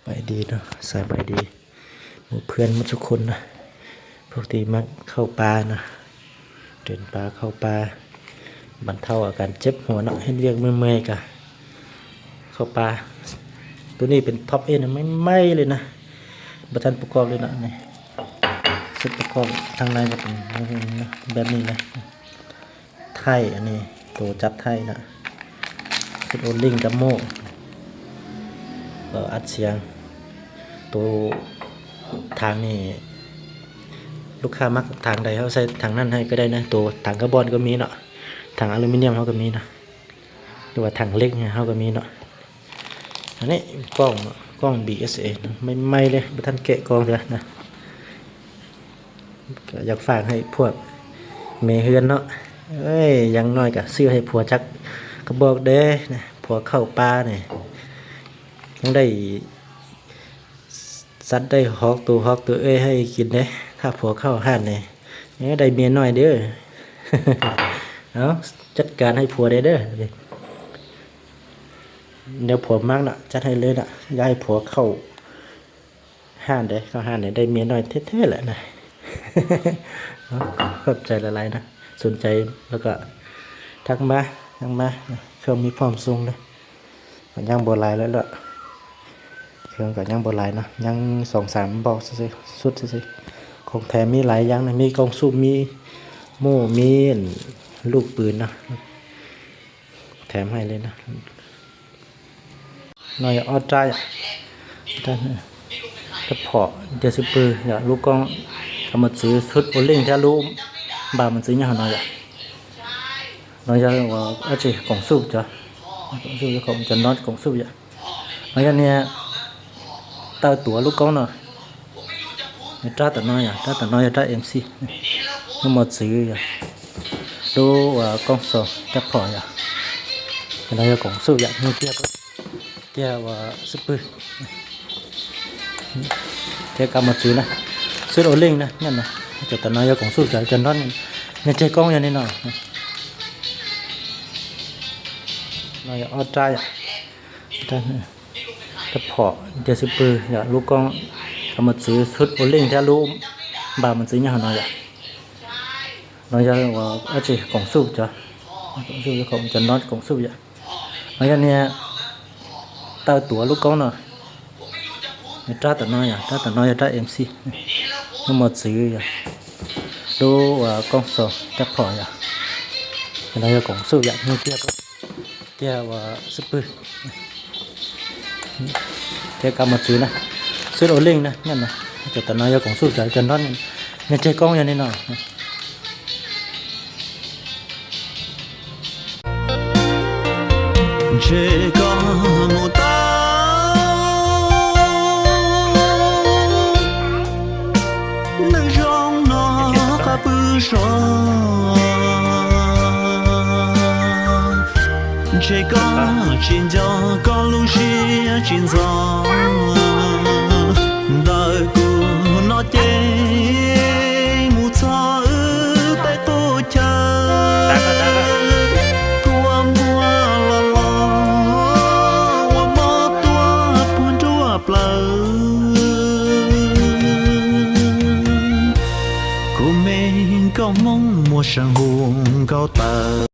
ສະບາຍດີເນາະ ສະບາຍດີໝູ່ເພື່ອນໝົດທຸກຄົນນະ ພວກທີ່ມັກເຂົ້າປ່ານະ ເດີນປ່າເຂົ້າປ່າ ບັນເທົາອາການເຈັບຫົວເນາະ ເຮັດວຽກເມື່ອຍໆກະເຂົ້າປ່າ. ໂຕນີ້ເປັນທັອບເອັນໃໝ່ໆເລີຍນະ ບໍ່ທັນປະກອບເລີຍນະ ນີ້ ຊຸດປະກອບທາງໃນກໍເປັນແບບນີ້ນະ. ໄທອັນນີ້ ໂຕຈັບໄທນະ ເປັນໂອລິງກັບໂມ່ ກໍອັດສຽງ. ໂຕຖັງນີ້ ລູກຄ້າມັກຖັງໃດ ເຮົາໃສ່ຖັງນັ້ນໃຫ້ກໍໄດ້ນະ. ໂຕຖັງກາບອນກໍມີເນາະ ຖັງອາລູມີນຽມເຮົາກໍມີນະ ຫຼືວ່າຖັງເຫຼັກເຮົາກໍມີເນາະ. ອັນນີ້ກ້ອງເນາະ ກ້ອງບີເອສເອ ໃໝ່ໆເລີຍ ບໍ່ທັນແກະກ່ອງເທື່ອນະ. ກໍຢາກຝາກໃຫ້ພວກແມ່ເຮືອນເນາະ ເອີຍ ຢ່າງໜ້ອຍກໍຊື້ໃຫ້ຜົວຈັກກະບອກແດ່ນະ ຜົວເຂົ້າປ່ານີ້ ຍັງໄດ້ສັດໄດ້ຮອກໂຕຮອກໂຕເອີຍໃຫ້ກິນເດ້. ຖ້າຜົວເຂົ້າຮ້ານນີ້ ເອີ ໄດ້ເມຍນ້ອຍເດີ. ເອົາ ຈັດການໃຫ້ຜົວແດ່ເດີ ແນວຜົວມັກນະ ຈັດໃຫ້ເລີຍນະ ຢ່າໃຫ້ຜົວເຂົ້າ ຮ້ານໃດ ເຂົ້າຮ້ານໃດ ໄດ້ເມຍນ້ອຍແທ້ໆແຫຼະນະ. ເນາະ ຂອບໃຈຫຼາຍໆນະ ສົນໃຈແລ້ວກໍທັກມາ ທັກມານະ ເຄື່ອງມີພ້ອມສົ່ງເດີ. ກໍຍັງບໍ່ຫຼາຍແລ້ວລະ ເຄື່ອງກໍຍັງບໍ່ຫຼາຍເນາະ ຍັງສອງສາມບອກຊື່ໆ ຊຸດຊື່ໆ. ຂອງແຖມມີຫຼາຍຢ່າງນະ ມີກ້ອງສູບ ມີໂມ່ ມີອັນລູກປືນເນາະ ແຖມໃຫ້ເລີຍນະ. ນອຍອອດໄດ້ ໄດ້ ກະເພາະ ເດຊິບເບິລ ຢາລູກກ້ອງ ກຳມະຈື ຊຸດໂອລິງ ແທ້ລູກ ບາມັນຈື ຍາວໜອຍ ນອຍ ອາເຈ ກອງສູບ ຈະ ກອງສູບ ຂອງຈະນອດ ກອງສູບ ຍາ ນອຍ ອັນເນຍ ເຕົ້າຕົວລູກກ້ອງເນາະ. ຕາຕະນອຍ ຕາຕະນອຍ ຕາເອັມຊີ ມາຈື່ ລູກ ອາ ກອງສອງ ກະເພາະ ນອຍ ກອງສູບ ຍາ ມີເກຍ ເກຍ ວ່າ ຊຸບເປີ ເກຍ ກຳມະຈືນະ ຊຸດໂອລິງນະ ນັ້ນນະ ຈະຕະນອຍ ກອງສູບ ຈະ ຈະນອນ ແມ່ນໃຈກອງ ຍານີ້ເນາະ ນອຍ ອອດໄດ້ ກະເພາະ ເດຊິບເບິລ ຢາລູກກ້ອງ ກຳມະຈື ຊຸດໂອລິງ ແທ້ລູກ ບາມັນຈື ຍາວໜອຍ ນອຍ ອາເຈ ກອງສູບ ຈະ ກອງສູບ ຂອງຈະນອດ ກອງສູບ ຍາ ນອຍ ອັນເນຍ ເຕົ້າຕົວລູກກ້ອງເນາະ. ຕາຕະນອຍ ຕາຕະນອຍ ຕາເອັມຊີ ມາຈື່ ລູກ ອາ ກອງສອງ ກະເພາະ ນອຍ ກອງສູບ ຍາ ມີເກຍ ເກຍ ວ່າ ຊຸບເປີ ເກຍ ກຳມະຈືນະ ຊຸດໂອລິງນະ ນັ້ນນະ ຈະຕະນອຍ ກອງສູບ ຈະ ຈະນອນ ແມ່ນໃຈກອງ ຍານີ້ເນາະ. ເຈກອງໝູ່ຕາ ນະຈອງນອກກະປືຊອ ເຈກອງຈິນຈອກອງລູເຊຍຈິນຈອ ດາກູນອເຈ